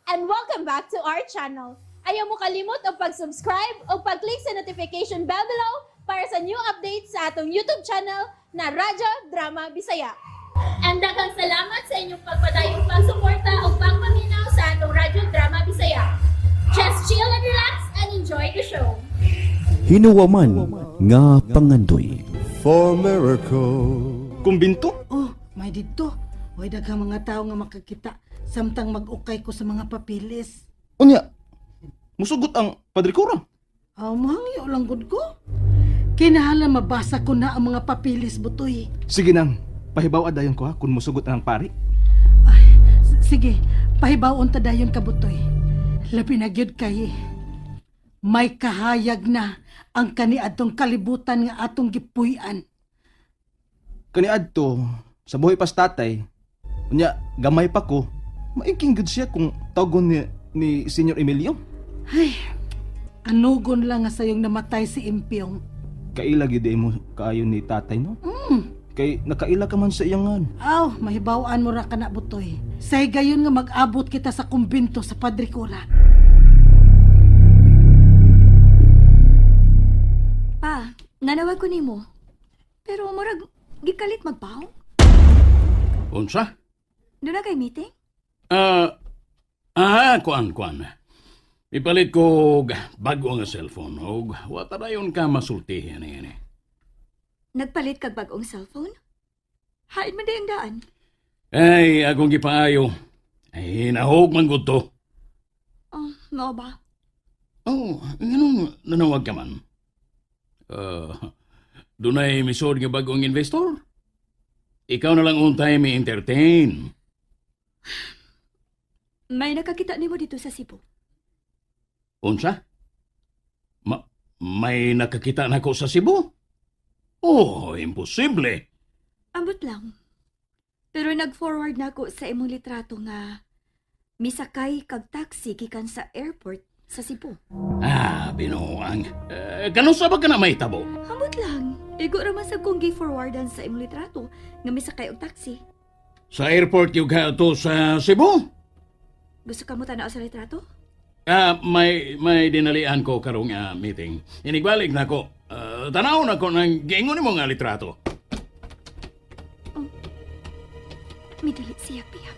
And welcome back to our channel. Ayaw mo kalimot og pag-subscribe o pag-click sa notification bell below para sa new updates sa atong YouTube channel na Radyo Drama Bisaya. And daghang salamat sa inyong pagpadayong pagsuporta o pagpaminaw sa atong Radyo Drama Bisaya. Just chill and relax and enjoy the show. Hinuwaman nga pangandoy. For miracle. Kumbinto? Oh, may didto. Way daghang mga tao nga makakita samtang mag-ukay ko sa mga papilis. Unya, musugot ang Padre Cura. Aw, mahangyo lang gud ko. Kinahanglan mabasa ko na ang mga papilis, Butoy. Sige nang, pahibaw dayon ko ha kung musugot ang pari. Ay, sige, pahibawon ta dayon ka, Butoy. Labi na gyud kay may kahayag na ang kaniadtong kalibutan nga atong gipuy-an. Kaniadto sa buhi pas tatay. Unya, gamay pa ko. Maiking gud siya kung tawgon ni Senyor Emilio. Ay, anugon lang nga sayong namatay si Impyong. Kaila gyud mo kaayo ni tatay, no? Kay nakaila ka man sa iyangan. Aw, mahibawaan mo ra ka na, Butoy. Sa higayon nga mag-abot kita sa kumbinto sa Padre Cura. Pa, nanawag ko nimo. Pero murag gikalit magpaong. Unsa? Doon na kay meeting? Ah, kuan kuan. Ipalit ko og bago nga cellphone og wa ta dayon ka masulti ani ani. Nagpalit kag bag-ong cellphone? Hain man di ang daan. Ay, akong gipaayo. Ay, nahog man gud to. Oh, mao ba? Oh, nganong nanawag ka man? Ah, dunay misod nga bag-ong investor? Ikaw na lang untay mi entertain. May nakakita nimo dito sa Cebu. Unsa? May nakakita nako sa Cebu? Oh, imposible. Ambot lang. Pero nag-forward na ako sa imong litrato nga misakay kag taxi gikan sa airport sa Cebu. Ah, binuang. Eh, kanusa ba ka na may tabo? Ambot lang. Igo ra man sa kong gi-forwardan sa imong litrato nga misakay og taxi. Sa airport yung to sa Cebu? Gusto ka mo tanaw sa litrato? Ah, may dinalian ko karong meeting. Inigbalik na ko. Ah, tanaw na ko ng giingon nimo nga litrato. Midali siya piyak.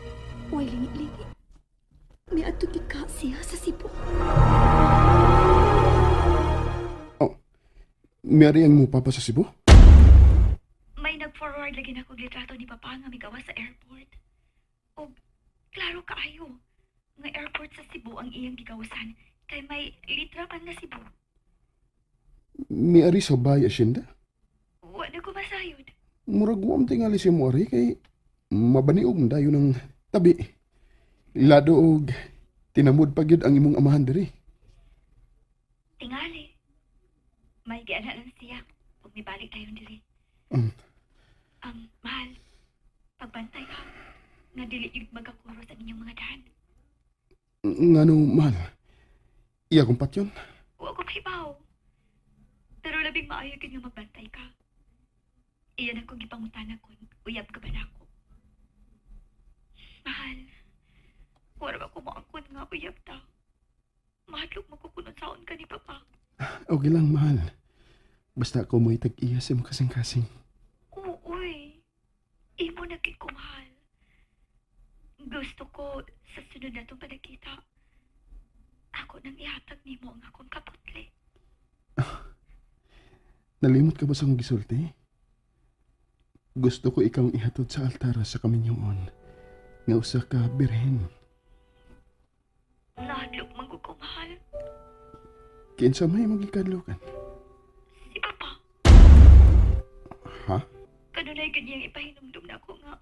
Uy, lingi-lingi. May adto gid ka siya sa Cebu. Oh, Mary ang mo papa sa Cebu? May nag-forward lagi na kog litrato ni Papa nga migawa sa airport. Og klaro kaayo nga airport sa Cebu ang iyang gigawasan kay may litra man nga Cebu. Miari sa bay asyenda? Wa na ko masayod. Murag wa tingali si mo ari kay mabaniog man dayon ng tabi. Lado og tinamod pa gyud ang imong amahan diri. Tingali. May giana lang siya ug mibalik tayo diri. Mahal, pagbantay ka nga dili yun magkakuros ang inyong mga daan. Ngano, mahal? Iya kong patyon. Wa ko mahibaw. Pero labing maayo gyud nga magbantay ka. Iyan akong gipangutana kon uyab ka ba nako. Mahal, wala ba ko moangkon nga uyab ta? Mahadlok mo ko kun unsaon ka ni Papa. Okay lang, mahal. Basta ako mo'y tag-iya sa imong kasing-kasing. Oo, uy. Imo na gid ko, mahal. Gusto ko sa sunod na itong panagkita. Ako nang ihatag nimo ang akong kaputli. Nalimot ka ba sa akong gisulti? Gusto ko ikaw ang ihatod sa altara sa kaminyoon. Nga usa ka birhen. Nahadlok man ko, mahal. Kinsa may magikadlukan? Si Papa. Ha? Kanunay ganyang ipahinumdum na ako nga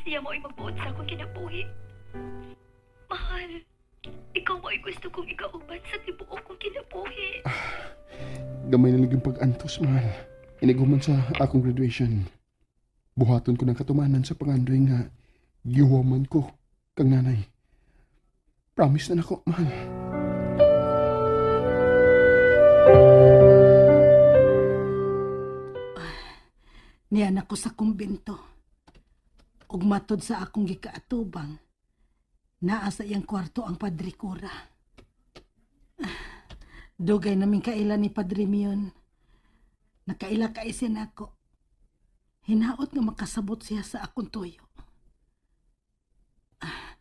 siya mo'y magbuot sa akong kinabuhi. Mahal, ikaw mo'y gusto kong ikauban sa tibuok kong kinabuhi. Gamay na lang yung pag-antos, mahal. Iniguman sa akong graduation. Buhaton ko ng katumanan sa pangandoy nga gihuwaman ko kang nanay. Promise na nako, mahal. Niyan ako sa kumbinto. Ug matod sa akong gikaatubang, Naa sa iyang kwarto ang Padre Cura. Dugay namin kaila ni Padre Mion. Nakaila ka isin ako. Hinaot nga makasabot siya sa akong tuyo. Ah,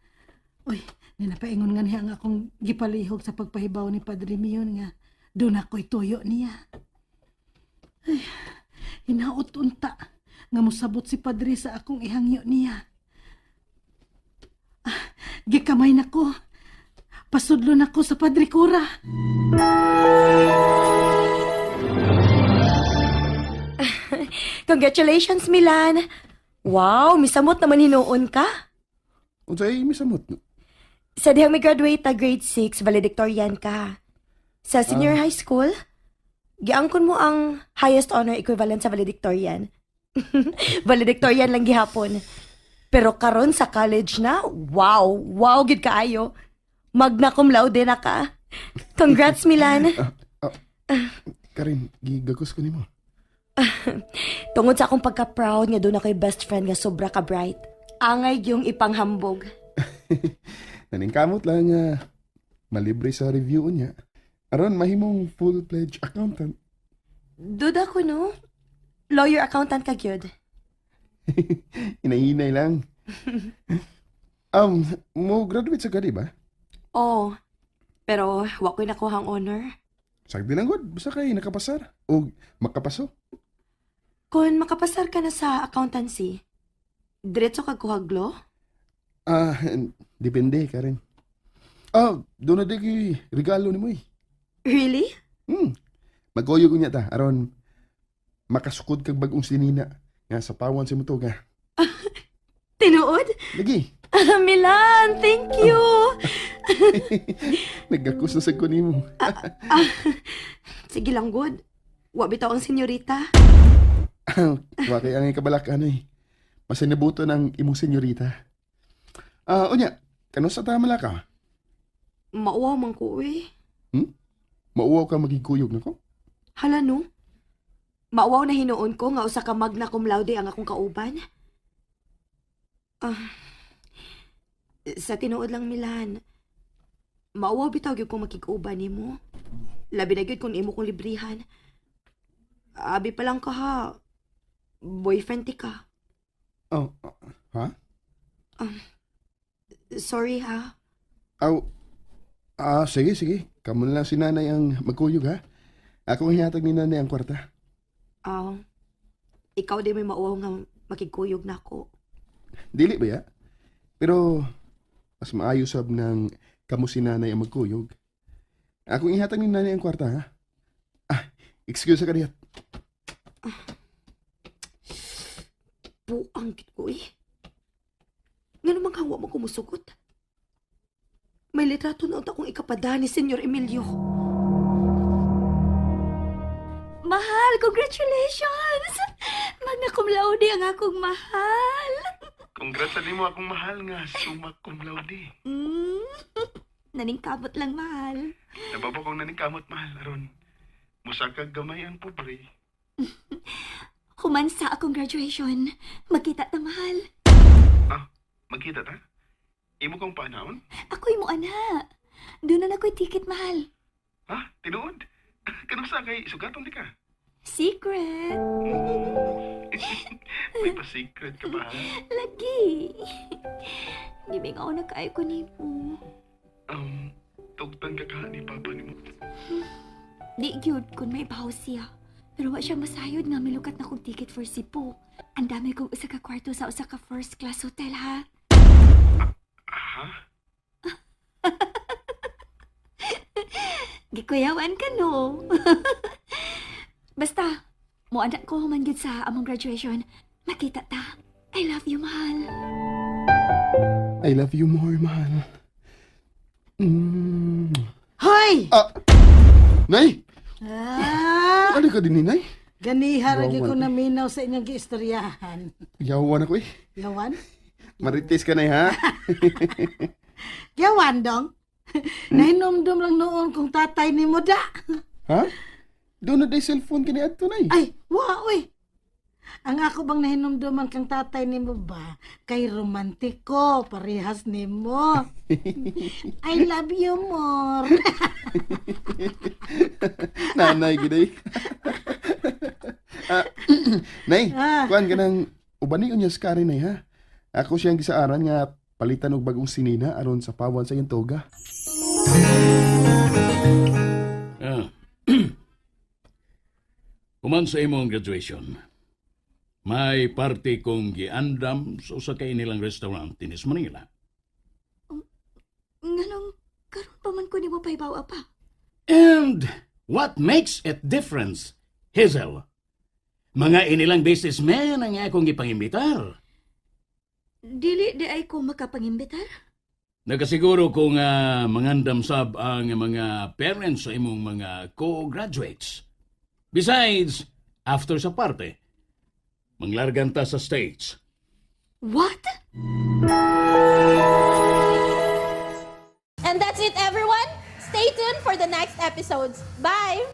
uy, ninapaingon nga niya ang akong gipalihog sa pagpahibaw ni Padre Mion nga doon ako'y tuyo niya. Ay, hinaot unta nga mosabot si Padre sa akong ihangyo niya. Ah, gikamay na ko. Pasudlo na ko sa Padre Cura. Congratulations, Milan! Wow, misamot naman hinuon ka. Unsay misamot? Sa dihang may graduate ta grade 6, valedictorian ka. Sa senior high school, giangkon mo ang highest honor equivalent sa valedictorian. Valedictorian lang gihapon. Pero karon sa college na, wow, wow gid kaayo. Magna cum laude na ka. Congrats, Milan. Karin, gigagos ko nimo. Tungod sa akong pagka-proud nga doon ako'y best friend nga sobra ka bright. Angay yung ipanghambog. Naningkamot lang nga malibre sa review niya. Aron mahimong full-fledged accountant. Duda ko, no? Lawyer accountant ka, gyud. Inahinay lang. Mo graduate sa ka, di ba? Oo. Pero wa ko'y nakuha ang honor. Sagdi lang gud, basta kay nakapasar o makapaso. Kung makapasar ka na sa accountancy, diretso ka kuhag law? Ah, depende Karen. Ah, doon na di kay regalo nimo eh. Really? Magoyo ko niya ta aron makasukod kag bagong sinina nga sa pawan sa moto nga. Tinuod? Lagi, Milan, thank you! nagakos na sa ko nimo. Sige lang, good. Wa bitaw ang senyorita. Wa kay ang kabalak ano eh. Masinabuto ng imong senyorita. Ah, unya, kano sa ta malaka? Mauwaw man ko, eh. Mauwaw ka magigkuyog nako? Hala, no? Mauwaw na hinuon ko nga usa ka magna cum laude ang akong kauban. Ah, sa tinuod lang, Milan, mauwaw bitaw gyud kong makig-uban nimo. Labi na gyud kung imo kong librihan. Abi pa lang ka ha. Boyfriend ti ka. Oh, ha? Sorry ha. Aw, ah, sige, sige. Kamo na lang si nanay ang magkuyog, ha? Ako ang hihatag ni nanay ang kwarta. Ah, ikaw di may mauwaw nga makigkuyog na ako. Dili ba ya? Pero, mas maayo sab ng kamo si nanay ang magkuyog. Ako ang ihatag ni nanay ang kwarta, ha? Ah, excuse ka dihat. Buang gid ko eh. Nga naman kang wa mo kumusugot. May litrato na unta kong ikapada ni Senyor Emilio. Mahal, congratulations! Magna cum laude ang akong mahal. Congrats sa nimo akong mahal nga summa cum laude. Naningkamot lang, mahal. Nababa kong naningkamot mahal aron. Musakag gamay ang pobre. Human sa akong graduation. Magkita ta, mahal. Ah, magkita ta? Imo kong panahon? Ako'y mo, ana. Doon na ako'y ticket, mahal. Ha? Tinuod? Kanang sa kay sugaton di ka? Secret. May pa-secret ka ba? Lagi. Di ba nga na kaayo ko nimo? Tugtan ka ka ni Papa nimo. Di gyud kun may bahaw siya. Pero wa siya masayod nga milukat na kong ticket for Cebu. Ang dami kong usa ka kwarto sa usa ka first class hotel ha. Ha? Gikuyawan ka no. Basta, mo anak ko human gyud sa among graduation. Makita ta. I love you, mahal. I love you more, mahal. Hoy! Ah! Nay! Ah, Ano ka din ni Nay? ganiha ra gyud ko Yawan. naminaw sa inyong giistoryahan. Yawan ako eh. Yawan? Marites ka na ha? Yawan dong. Nahinomdom lang noon kung tatay ni mo da. Ha? Doon na day cellphone kini adto, Nay. Ay, wa oy. Ang ako bang nahinumduman kang tatay nimo ba? Kay romantiko, parehas nimo. I love you more. Nanay, giday. Ah, nay, kuan ka ng ubani unya sa Karen, nay, ha? Ako siyang gisaaran nga palitan og bagong sinina aron sa pawan sa iyong toga. Ah. Human sa imong graduation, may party kong giandam sa usa ka inilang restaurant dinis Manila. Nganong karon pa man ko nimo pahibaw pa. And what makes it difference, Hazel? Mga inilang businessmen ang akong gipangimbitar. Dili di ay ko makapangimbitar. Nakasiguro kung mangandam sab ang mga parents sa imong mga co-graduates. Besides, after sa parte, manglargan ta sa States. What? And that's it, everyone. Stay tuned for the next episodes. Bye!